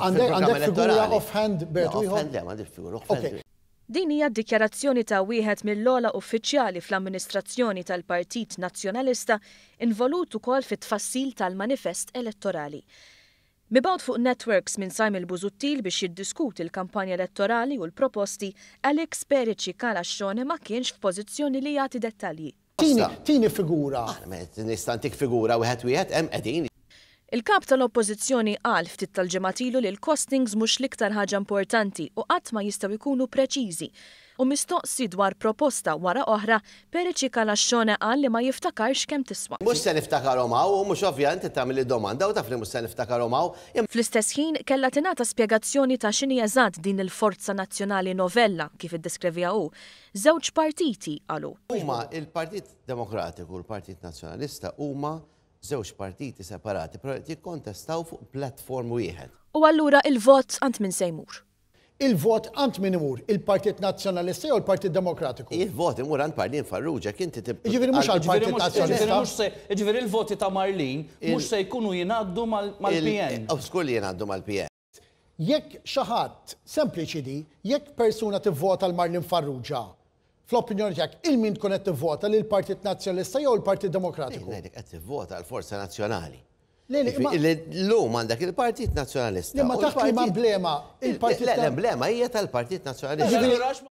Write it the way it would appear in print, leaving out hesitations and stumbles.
Għandek figura offhand, Bert? Offhand le, m'għandix figura offhand. Din hija d-dikjarazzjoni ta' wieħed mill-ogħla uffiċjali fl-amministrazzjoni tal-Partit Nazzjonalista involut ukoll fit-tfassil tal-manifest elettorali. Mibgħut fuq Networks minn Simon Busuttil biex jiddiskuti l-kampanja elettorali u l-proposti, Alex Perici Calascione ma kienx f'pożizzjoni li jagħti dettalji. Tini, tini figura. Nista' ntik figura wieħed wieħed hemm qegħdin. Il-Kap tal-Oppożizzjoni qal ftit tal-ġimgħat ilu li l-costings mhux l-iktar ħaġa importanti u qatt ma jistgħu jkunu preċiżi. U mistoqsi dwar proposta wara oħra, Perici Calascione qal li ma jiftakarx kemm tiswa. Mhux se niftakarhom hawn u mhux ovvja inti tagħmilli domanda u taf li mhux se niftakarhom hawn. Fl-istess ħin kellha tingħata spjegazzjoni ta' x'inhi eżatt din il-forza nazzjonali novella, kif iddeskreviha hu. Żewġ partiti, qal hu. Huma il-Partit Demokratiku u l-Partit Nazzjonalista huma żewġ partiti separati però qed jikkontestaw fuq platform wieħed. U allura il-vot għand min se jmur? Il-vot għand min imur? Il-Partit Nazzjonalista jew il-Partit Demokratiku? Il-vot imur għand Marlene Farrugia, jekk inti tib. Jiġifieri mhux għall-Partit Nazzjonalista. Jiġifieri l-voti ta' Marlene mhux se jkunu jingħaddu mal-PN. Żgur li jingħaddu mal-PN. Jekk xi ħadd, sempliċi di, jekk persuna tivvota għal Marlene Farrugia, fl-opinjoni tiegħek, il min tkun qed tivvota, lill-Partit Nazzjonalista jew il-Partit Demokratiku? Jien ngħidlek qed tivvota għall-Forza Nazzjonali. Le, le, imma. Illum għandek il-Partit Nazzjonalista. Le, ma taħt liema emblema? Il-Partit. Le, l-emblema hija tal-Partit Nazzjonalista.